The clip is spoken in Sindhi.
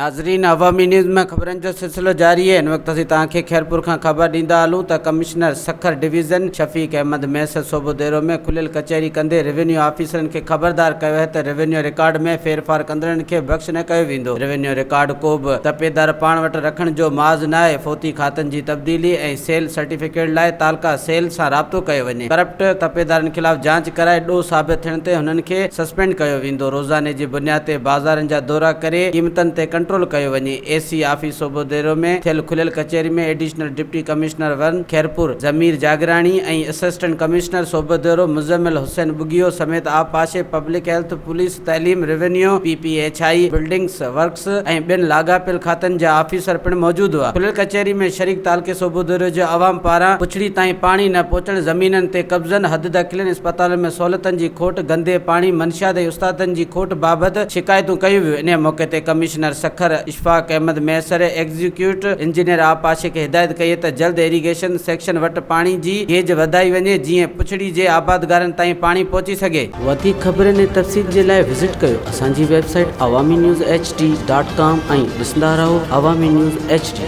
ناظرين عوامي نيوز ۾ خبرن جو سلسلو جاري آهي هن وقت اسين توهان کي خيرپور کان خبر ڏيندا هلون ته ڪمشنر سکر ڊويزن شفيق احمد مهيسر صوبوديرو ۾ کليل ڪچهري ڪندي روينيو آفيسرن کي خبردار ڪيو آهي ته روينيو رڪارڊ ۾ ڦيرڦار ڪندڙن کي بخش نه ڪيو ويندو روينيو رڪارڊ ڪو به تپيدار پاڻ وٽ رکڻ جو معاذ ناهي فوتي کاتن جي تبديلي ۽ سيل سرٽيفڪيٽ لاء تعلقه سيل سان رابطو ڪيو وڃي ڪرپٽ تپيدارن خلاف جاچ ڪرائي ڏوهه ثابت ٿيڻ تي هنن کي سسپينڊ ڪيو ويندو، روزاني جي بنياد تي بازارن جا دورا ڪري قيمتن تي ڪنٽرول ڪيو وڃي، اي سي آفيس صوبوديرو ۾ ٿيل کليل ڪچهري ۾ additional deputy commissioner one Khairpur Zameer Jagrani ۽ assistant commissioner Sobhodero Muzammil Hussain Bughio سميت آبپاشي، پبلڪ هيلٿ، پوليس، تعليم، revenue, P P H I, buildings works ۽ ٻين لاڳاپيل کاتن جا آفيسر پڻ موجود هئا. کليل ڪچهري ۾ شريڪ تعلقي صوبوديرو جي عوام پاران پڇڙي تائين پاڻي نه پهچڻ، زمينن تي قبضن، حددخلين، اسپتالن ۾ سهولتن جي کوٽ، گندي پاڻي، منشيات ۽ استادن جي کوٽ بابت شڪايتون ڪيون ويون. انهيء موقعي تي commissioner Sukkur Ashfaq Ahmed Mahesar execute engineer آبپاشي کي هدايت ڪئي ته جلد ايريگيشن سيڪشن وٽ پاڻي جي گيج وڌائي وڃي جيئن پڇڙي جي آبادگارن تائين پاڻي پهچي سگهي. وڌيڪ خبرن ۽ تفصيل جي لاء وزٽ ڪيو اسان جي website Awami news H D dot com ۽ ڏسندا رهو عوامي نيوز ايڇ ڊي.